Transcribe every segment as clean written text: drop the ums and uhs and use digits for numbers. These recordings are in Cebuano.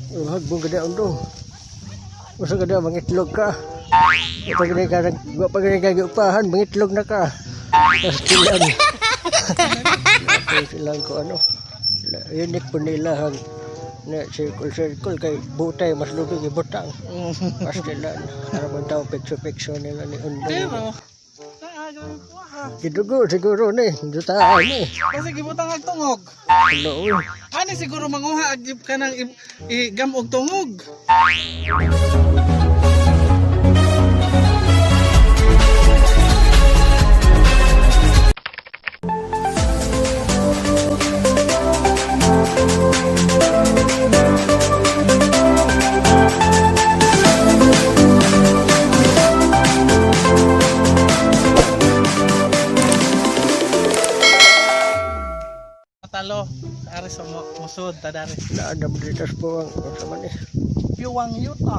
Hagbong ka undong. Usa ka da mangitlog ka. Wa pa gani ka wa pa gani ka giupahan, mangitlog na ka. Pastilan. Ako silang ko ano. Unique po nila ang na circle circle kay butay mas lubig ibutang. Pastilan. Para man tao picture picture nila ni Undong. Pero, naa, grabe po ha. Gidugo siguro ni, jutaan ni. Kasi gibutang ag tungog. Hello. Uy. Ani siguro manguha ag kanang igam og tungog. Talo, ari sa musod tadari. Naandam dito sa buwang. Unsa man eh. Piwang yuta.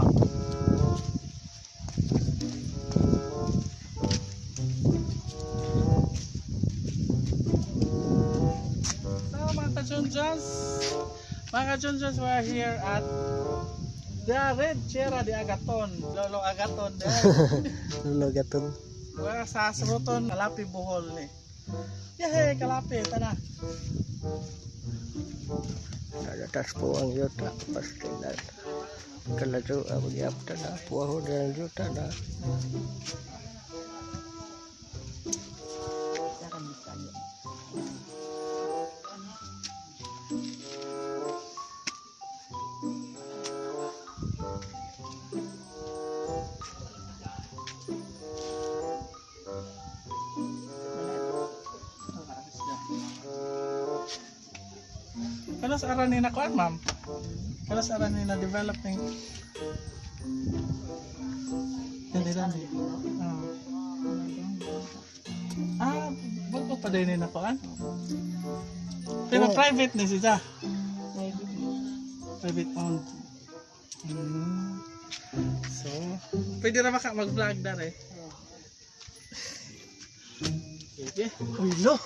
So mga kachunjans, we are here at the Red Sierra de Agaton, Lolo Agaton. Lolo gaton. Wala sa Sruton, Kalapi, Bohol ni. Yehey, Kalapi, tana. Nagatas po ang yuta. Pastilan. Kalajo ang magyapta na. Puwaho na ang yuta na. Kalas aran ni na kuan, ma'am? Kalas aran ni na developing. Hindi lang. Ah. Ah, bago pa din ni na kuan? Pero Oo. private ni siya. Private owned. So, pwede na baka mag-vlog na rin. Sige. Uy, lo.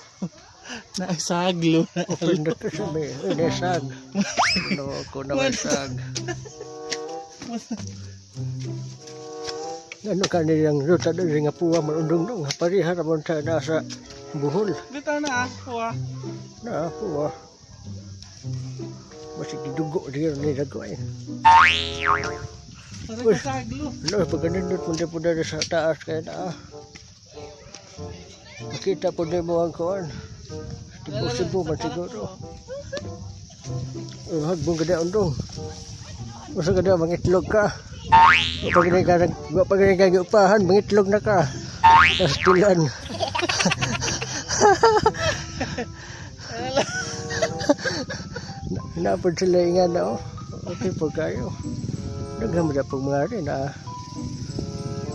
Naisaglo na. Open na to sa may. Uy, nasag. No, ako na may sag. Ano kanilang yuta doon nga puwa marundong dong. Pariha ramon sa nasa buhol. Bitaw na ah, kuha. Na puwa. Masig gidugo diyo ni dago eh. Sorry Uy. kasaglo. Ano, pagkanindot mo po dali sa taas kaya na ah. Makita po din mo ang kuwan. Tibo-sibo man siguro. Hagbong ka undong. Usa ka da mangitlog ka. Wa pa gani ka wa pa gani ka giupahan, mangitlog na ka. Pastilan. Napod sila nga na oh. Okay po kayo. Daghan mo na pag mga rin ah.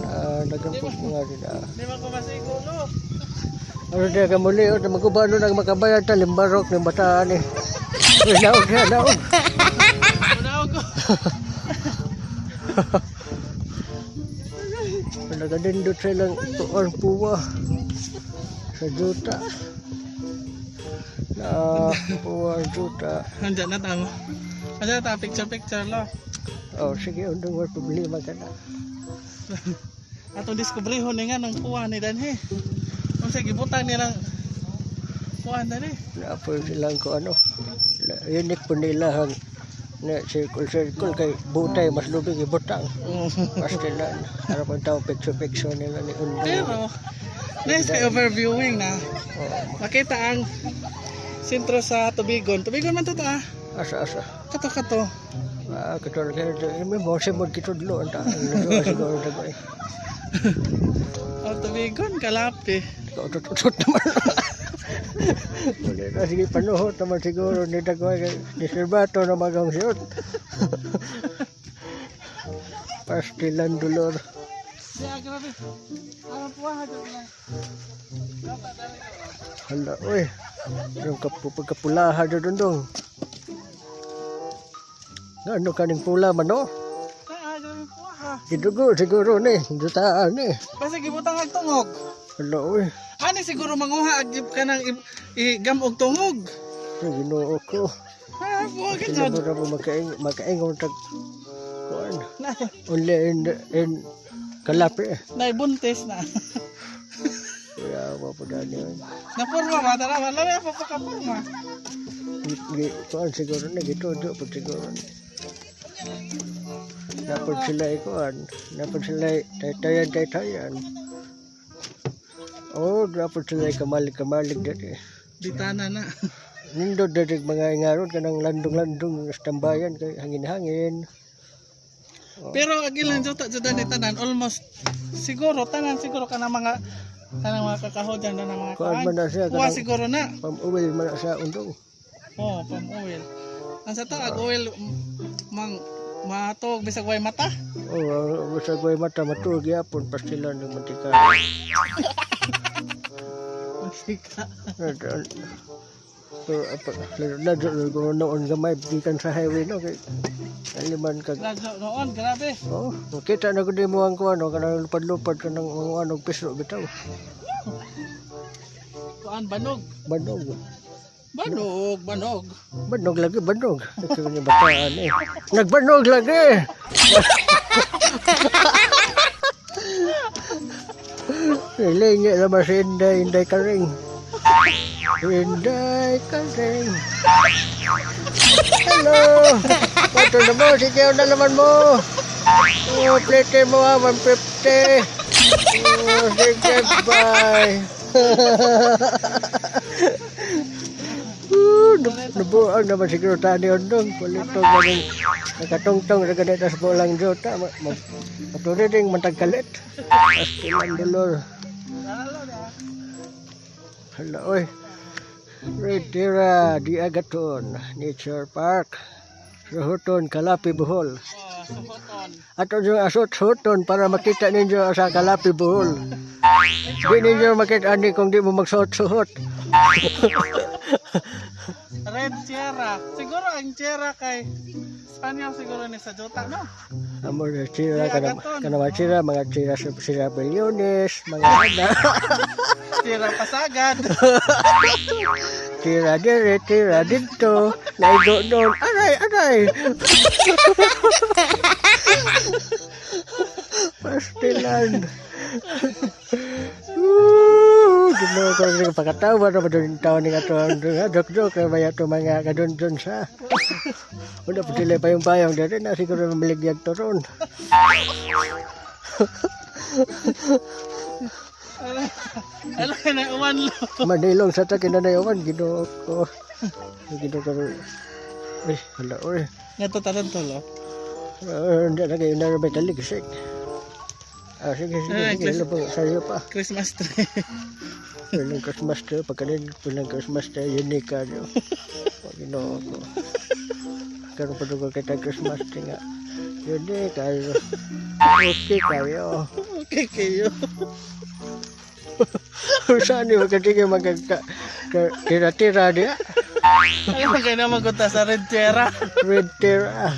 Ah, daghan po mga rin ah. Di man ko masigo, lo. Ano diya ka muli, o magubano nang makabayad ta, limbarok ng bataan eh. Uy, naog siya, naog. Unaw ko. Naganindot silang tuon puwa sa juta. Na puwa ang juta. Nandiyan na tama. Nandiyan na ta, picture picture lo. Oh, sige, undong may problema ka na. Atong diskubrihon ni nga nung kuha ni Danhe. Kung sa gibutang nilang kuha dani. Naapoy silang ko ano. Unique po nila ang na circle circle kay butay mas lubig ibutang. Pastilan. Para tao picture picture nila ni Undong. Pero nice kay overviewing na. Oh, Makita ang sentro sa Tubigon. Tubigon man to to ah. asa asa. Kato kato. Ah, katol kayo. May mo sa mo kitudlo ang taong nagawa siguro dagoy. Oh, Tubigon kalapi. Kautot-utot naman. Wala na, sige, panuhot naman siguro ni Dagoy. Ni Serbato naman ang siyot. Pastilan dolor. Di ah, grabe. Arang puha dyan lang. Hala, uy. Yung pagkapulaha doon dong. Ano kaning pula man, no? Ah, grabe puha. Gidugo siguro ni. Jutaan ni. Basta gibutang ag tungog. Hala, uy. Ani siguro manguha ag kanang igam og tungog. Sa Ginoo ko. Ah, buwag Sila jud. mo na mo makaingon tag kuan. Na, Only in Kalapi. naibuntis na. Kaya wa po dani yun. Napurma ba? Tara, wala na pa pagkapurma. Kuan siguro na gitudo po siguro na. Napod sila kuan. Napod sila taytayan taytayan. Oh, napod sila kamalig-kamalig dati. Bitana na. Nindot dati mga ingaron kanang landong-landong sa tambayan kay hangin-hangin. Pero agilan jud ta jud ni tanan almost siguro tanan siguro kanang mga kakahodan na ng mga Kuan man na siya Kuha kanang siguro na. pamuwil man na sa undong. Oh, pam oil. Ang sa to ag oil mang matog bisag way mata. Oh, basta ko'y mata matuog yapon pastilan ng mantika. Mantika. Pero apa, ladyo ko noon gamay gikan sa highway no kay aliman kag Radyo noon, grabe. oh, makita na ko di mo ang kuan no kanang lupad-lupad kanang mga ano piso bitaw. Kuan banog. Banog. Banog, banog. Banog lagi, banog. Ito ni bataan eh. Nagbanog lagi. Lingi naman si Inday, Inday Karing. Inday Karing. Hello! Pato na mo, sige na naman mo. Oh, plate mo ah, 150. Oh, sige, bye. Nabuang naman siguro tani ondong. Palitong naman nakatungtong sa ganito sa bulang jota. Matuloy ding matagkalit. Pastilan dolor. Hala, oy. Retira di Agaton Nature Park. Suhuton, Kalapi, Bohol. Oh, sukoton. Ato yung asot suhuton para makita ninyo sa Kalapi, Bohol. Di ninyo makita ani kung di mo magsuot-suhot. Red Sierra. Siguro ang Sierra kay Spaniel siguro ni sa Jota, no? Amo na sira kana kana mga sira mga sira sa sira Beliones, mga ana, Sierra Pasagad. tira dire, tira dito, naigo doon, aray, aray. Pastilan. Woo, Ginoo ko rin pagkatawa na madun taon ni ato ang jok-jok na maya to mga kadundun sa. Una pa sila payong-payong dito na siguro maligyag to ron. Alam na uwan lo. Manilong sa ta kinanayawan, Ginoo ko. Ginoo ko. Ay, hala, oy. Nga to tanan to lo. Ah, hindi na kayo na may taligsik. Ah, sige, sige, Eh, sige. Lubong, sa'yo pa. Christmas tree. Pilang Christmas tree, pagkanin, pilang Christmas tree, unique ka nyo. Ginoo ko. Karoon pa dugo kita Christmas tree nga. Unique kayo. Okay kayo. Okay kayo. Saan yung magkatingin magkaka... Tira-tira niya. Alam mo kayo na magunta sa Red Sierra. Red tira.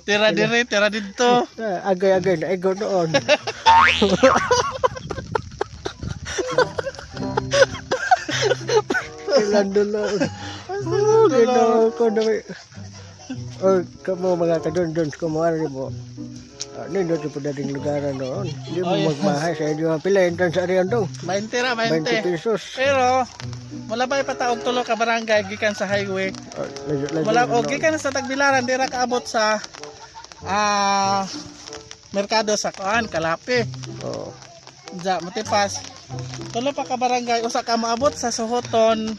Tira dire, tira dito. Ah, agay-agay na ego noon. Ilan dulon. Oh, ginoo ko na may... Oh, kamo mga kadundun, kumuari mo. Ah, nindot yung padating lugaran noon. Hindi mo Oh, yes. magmahay sa inyo. Pila entrance sa Arion dong? 20 ra, 20 20. pesos. Pero wala pa ipataog tulo ka barangay gikan sa highway. Oh, ladyo- ladyo Wala na og noon. gikan sa Tagbilaran dira kaabot sa merkado sa kuan Kalapi. Oh. Diya matipas. Tulo pa ka barangay usa ka maabot sa Suhoton.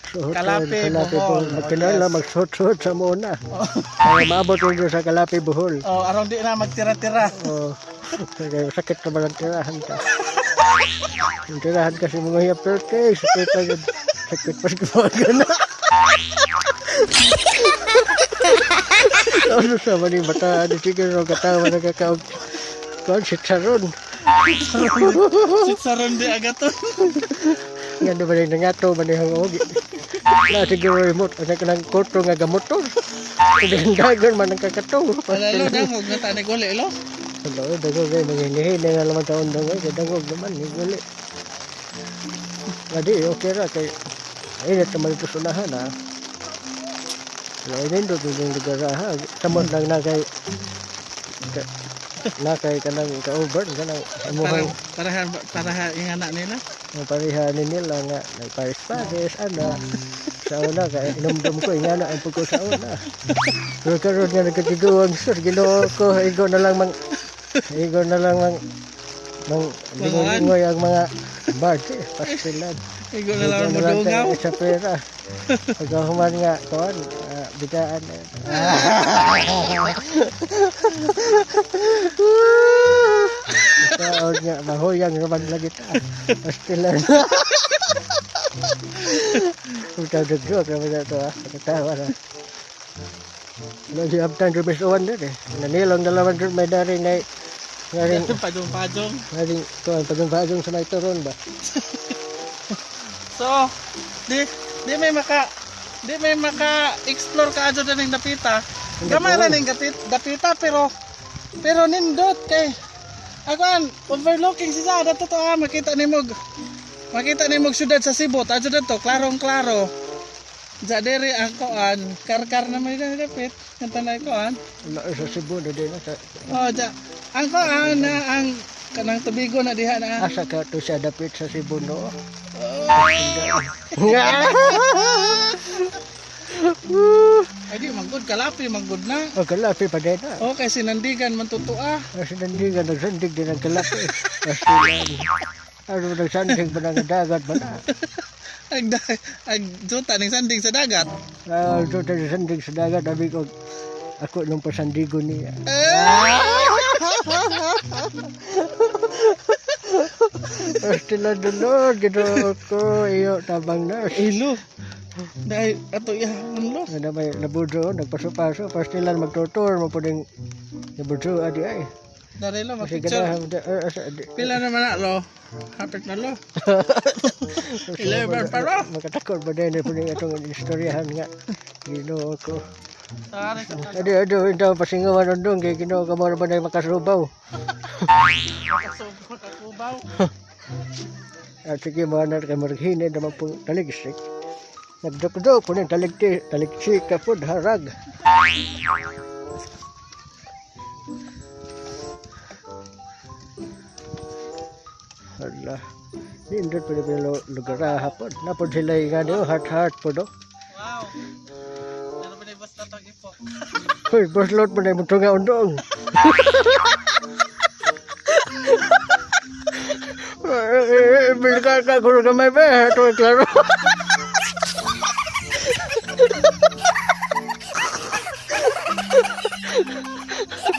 Suhoton, Kalapi, Kalapi, Bohol. Bohol. Magkinala, Oh, yes. magsuot-suot sa muna. Para maabot ninyo sa Kalapi, Bohol. Oh, aron di na magtira-tira. Oh, kaya sakit na ang tirahan ka. Yung tirahan kasi mga hiya perte, sakit na yun. Sakit pa sa na. Ano sa mani bata, di sige ro katawa na kakaog. Kon si Charon. Sitsaron di agaton. Nga na ba rin nangato man yung ogi. Na siguro remote, ano ka ng koto nga gamotor. Dagan man ang kakato. Wala lo dangog na tani guli lo. Hello, dagog ay manginihina na naman taon dong ay dagog naman higuli. Adi, okay ra kay init naman ito sunahan ha. Wala, nindot yung lugar ha. Samot lang na kay na kay kanang ka-over kanang Para amuhang para para ingana nila. ang pareha ni nila nga nagpares-pares ana sa una kay inumdum ko ingana ang pagko sa una, pero karon nga nagkatiguang, sus, Ginoo ko, igo na lang mang lingoy-lingoy ang mga birds eh, pastilan. Igo na lang Igo mo na lang dungaw. tayo sa pera pagkahuman nga kuan, bigaan. Taon nga mahuyang raman lagi ta, pastilan. Utaw dugdug naman na ito ah. Nakatawa na. Lagi abtan rumis uwan din eh. Nanilong dalawan rin may dari na ngaring Pajong-pajong. ngaring kuan pagong sa may turon ba. So, di di may maka di may maka explore ka adyo ning dapita. Gamay ra ning dapita pero pero nindot kay akuan overlooking si sa dato to ah, makita nimo syudad sa Cebu adyo dito klarong klaro. Sa diri ang kuan karkar na may dapit kanta na kuan. Wala sa Cebu na din sa Oh, ja ang kuan na ang kanang tubigo na diha na. Asa ka to siya dapit sa Cebu no. Ay di manggod kalapi manggod na. O kalapi pa din ah. Okay, sinandigan man totoo ah. Kasi nandigan nagsandig din ang kalapi. Pastilan. Ano nagsandig ba ng dagat ba na? Ag ag juta ning sanding sa dagat. Ah, ito tayo sandig sa dagat. Sabi ko, ako nung pasandigo niya. Pastila dulod, ginoo ko, iyo tabang na. Ilo. Dahil ato ihapon lo. Ano may labudo, nagpaso-paso, pastilan magtutur, mo pwedeng labudo, adi ay. Dari lo Kasi mag-picture. ganahan, asa, di. Pila naman na lo? Hapit na lo. 11 pa lo. Makatakot ba din, pwedeng itong istoryahan nga. Ginoo ko. Tari sa Adi, adi, ito, pasingawan undong, kay Ginoo ka mo na ba na makasubaw. makakubaw. At sige, mga na kay marghine naman po taligsik. Nagdukdo po ng taligti, taligsik ka po, harag. Hala. Nindot po na lugar hapon. Napod sila yung ano, heart-heart po do. Wow. Ano ba na basta tong ipo? Hoy, boss lot po na yung tunga undong. Bilka ka, kuro kamay ba? Ito ay klaro.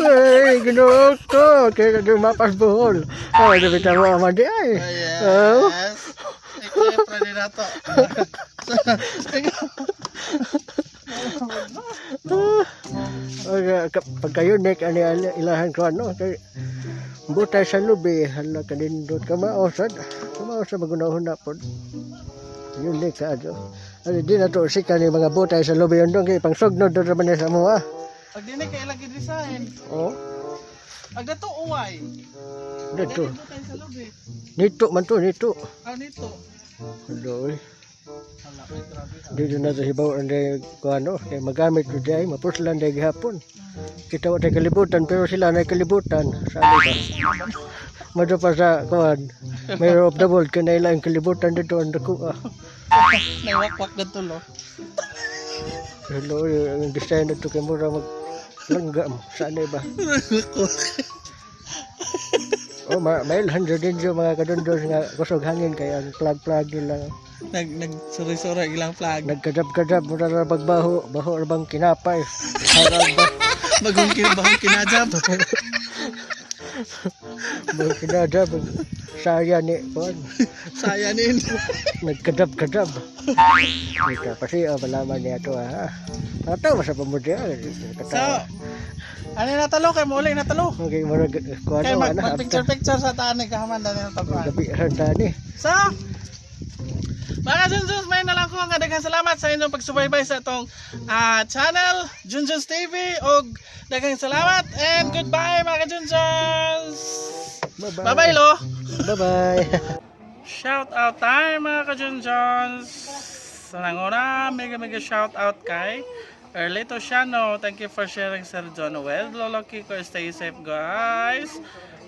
Ay, ginoo ko. Kaya dumapas buhol. Ay, dapat ako amadi ay. Oh. Yes. Eclipse ready na to. Ay, pagkayunik, ani ilahan ko ano. Kay, butay sa lubi, hala kanindot kamaosad. Kamaosad magunahon na po. Unique ka ano. Ano di na to sika ni mga butay sa lubi yun doon kay pangsugnod doon naman sa mga. Pag dili kay ilang design. Oh, Pag dato uway. dito. Dili tayo sa lubi. Nito man to, nito. Ah, nito. Alo, eh. Hala, ay grabe. Dito na sa hibaw ang day ko ano, kay magamit ko day, mapuslan day gihapon. Kita wa tay kalibutan pero sila na kalibutan. Sa ano ba? Mado pa sa kuan. Mayor of the world kanay ang kalibutan dito ang dako ah. Naiwakwak na to lo. Hello, ang design dito kay mura mag langgam sa ano ba? Oh, mailhan jud din yung mga kadundos nga kusog hangin kay ang plug-plug nila. Nag nag suri-suri ilang flag. Nagkadab-kadab mura ra bagbaho, baho ra bang kinapay. Harag ba? Bagong kinajab. Bagong kinadab. Saya ni kuan. Sayanin. Nagkadab-kadab. Ika pasi oh, malaman niya to ha. Natawa sa pamudya. So, ano na talo kay muli na talo. Okay, murag kuan Kay ano mag, mag picture picture sa taan ni kahaman dani na tapuan. Gabi tani. So, mga Junjuns, may nalang ko nga daghang salamat sa inyong pagsubaybay sa atong channel, Junjuns TV, og daghang salamat and goodbye mga Junjuns! Bye-bye. Bye-bye lo! Bye-bye. Shout out time mga ka-Junjuns! Sa nanguna, mega mega shout out kay Erlito Shano, thank you for sharing, Sir John. Well, Lolo Kiko, stay safe, guys.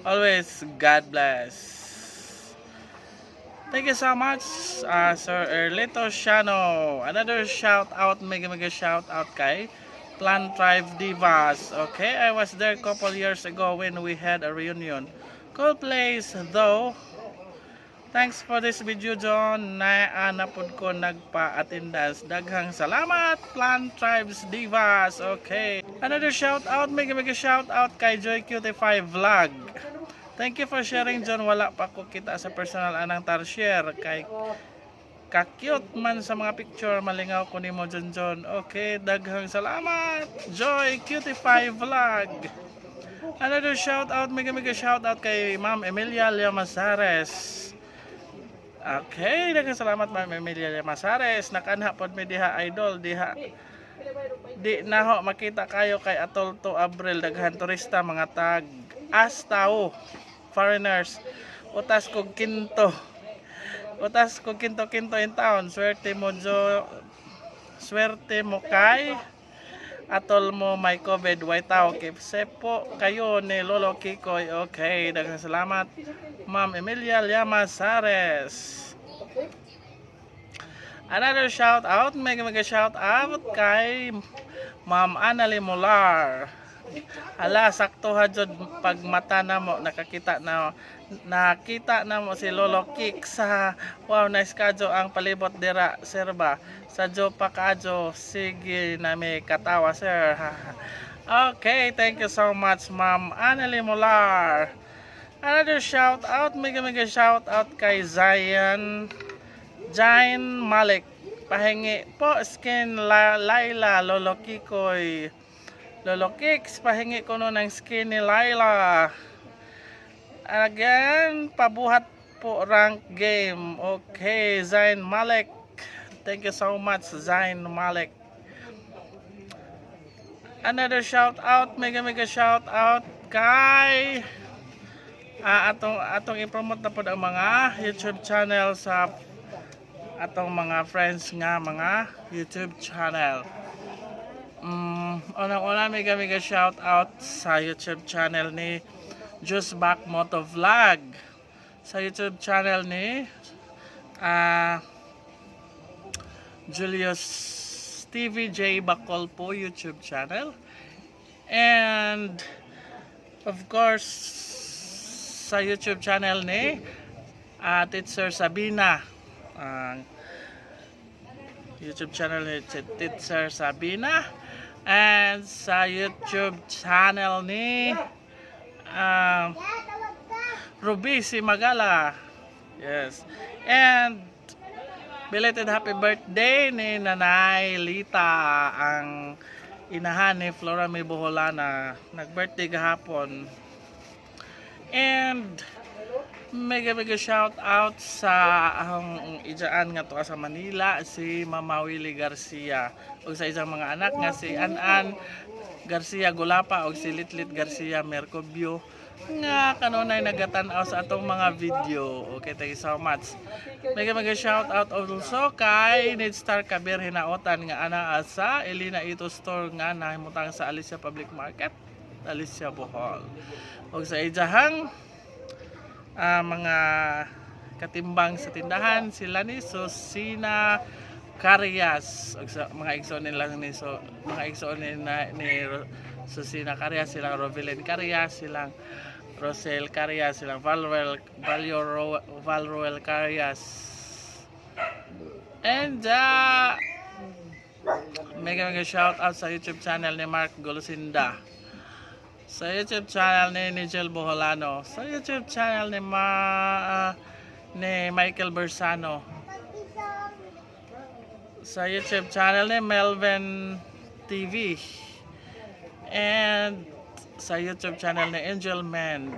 Always, God bless. Thank you so much, Sir Erlito Shano. Another shout out, mega mega shout out kay Plant Tribe Divas. Okay, I was there couple years ago when we had a reunion. Cool place though. Thanks for this video, John. Naa na pod ko nagpa-attendance. Daghang salamat, Plant Tribes Divas. Okay. Another shout out, mega mega shout out kay Joy Cutie5 Vlog. Thank you for sharing, John. Wala pa ko kita sa personal anang tarsier kay ka-cute man sa mga picture. Malingaw ko nimo, John John. Okay, daghang salamat, Joy Cutie5 Vlog. Another shout out, mega mega shout out kay Ma'am Emilia Llamazares. Okay, daghang salamat, Ma'am Emilia Llamazares. Nakanha pod mi diha, idol, diha. Di naho makita kayo kay atol to Abril, daghan turista, mga tag as tao, foreigners. Utas kog kinto. Utas kog kinto-kinto in town. Swerte mo jo, swerte mo kay atol mo may COVID, way tao. Keep safe po kayo ni Lolo Kikoy. Okay, daghang salamat, Ma'am Emilia Llamazares. Another shout out, mega mega shout out kay Ma'am Annalie Mular. Ala, sakto ha jud pag mata na mo nakakita na, nakita na mo si Lolo Kik sa wow, nice kadyo ang palibot dira, sir ba sa jo pa kadyo, sige nami katawa, sir. Okay, thank you so much, Ma'am Annalie Mular. Another shout out, mega mega shout out kay Zion Jain Malik. Pahingi po skin la, Laila, Lolo Kikoy. Lolo Kicks, pahingi ko no ng skin ni Laila. Again, pabuhat po rank game. Okay, Zain Malik. Thank you so much, Zain Malik. Another shout out, mega mega shout out kay atong i-promote na pod ang mga YouTube channel sa atong mga friends nga mga YouTube channel. Unang-una, mega mega shout out sa YouTube channel ni Just Back Moto Vlog. Sa YouTube channel ni Julius TV J Bacol po YouTube channel. And of course sa YouTube channel ni Teacher Sabina. Ang YouTube channel ni Teacher Sabina and sa YouTube channel ni Ruby si Magala. Yes. And belated happy birthday ni Nanay Lita, ang inahan ni Flora May Boholana. Nag-birthday gahapon. And mega mega shout out sa ang ijaan nga to sa Manila, si Mama Willie Garcia, ug sa isang mga anak nga si An-An Garcia Gulapa ug si Litlit Garcia Mercobio nga kanunay nagatan-aw sa atong mga video. Okay, thank you so much. Mega mega shout out also kay Need Star Kabir Hinaotan nga ana sa Elena Ito Store nga nahimutang sa Alicia Public Market, Alicia, Bohol. Ug sa ijahang mga katimbang sa tindahan, sila ni Susina Carias ug sa mga igsoon nila ni so, mga igsoon ni Susina Carias, silang Rovelin Carias, silang Rosel Carias, silang Valroel Carias. And mega mega shout out sa YouTube channel ni Mark Golosinda, sa YouTube channel ni Nigel Boholano, sa YouTube channel ni Michael Bersano, sa YouTube channel ni Melvin TV, and sa YouTube channel ni Angel Mend,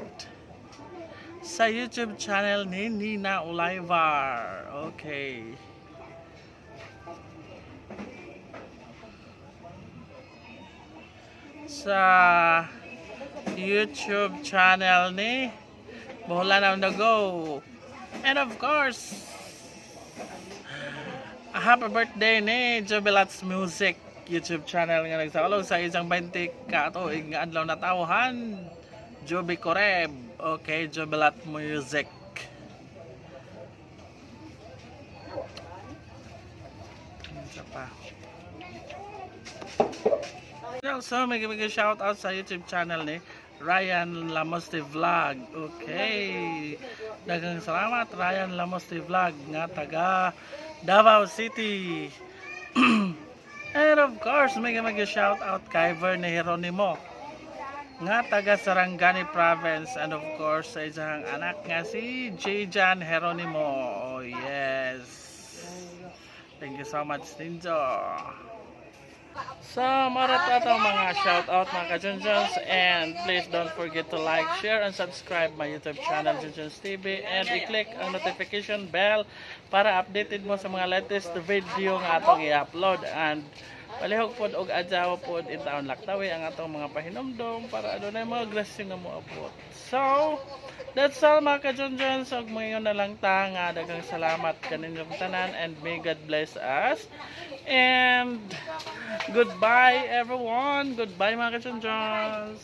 sa YouTube channel ni Nina Olivar. Okay. Sa YouTube channel ni Boholan on the Go. And of course, a happy birthday ni Jubilats Music. YouTube channel nga nagsaulog sa isang 20 ka tuig nga adlaw na tawhan, Joby Coreb. Okay, Jubilat Music. Isa pa. Also, may may shout out sa YouTube channel ni Ryan Lamoste Vlog. Okay. Daghang salamat, Ryan Lamoste Vlog, nga taga Davao City. And of course, may may shout out kay Verne Geronimo nga taga Sarangani Province, and of course sa isang anak nga si J. Jan Geronimo. Oh yes. Thank you so much, Ninjo. So, marat ato mga shout out, mga kajunjuns, and please don't forget to like, share, and subscribe my YouTube channel, Junjuns TV, and i-click ang notification bell para updated mo sa mga latest video nga atong i-upload, and palihog pod og adjaw pod intawon laktawi ang atong mga pahinomdom para adunay mga grasyo nga moabot. So, that's all, mga kajunjuns, ug moingon na lang ta nga daghang salamat kaninyong tanan and may God bless us. And goodbye, everyone. Goodbye, mga kajunjuns.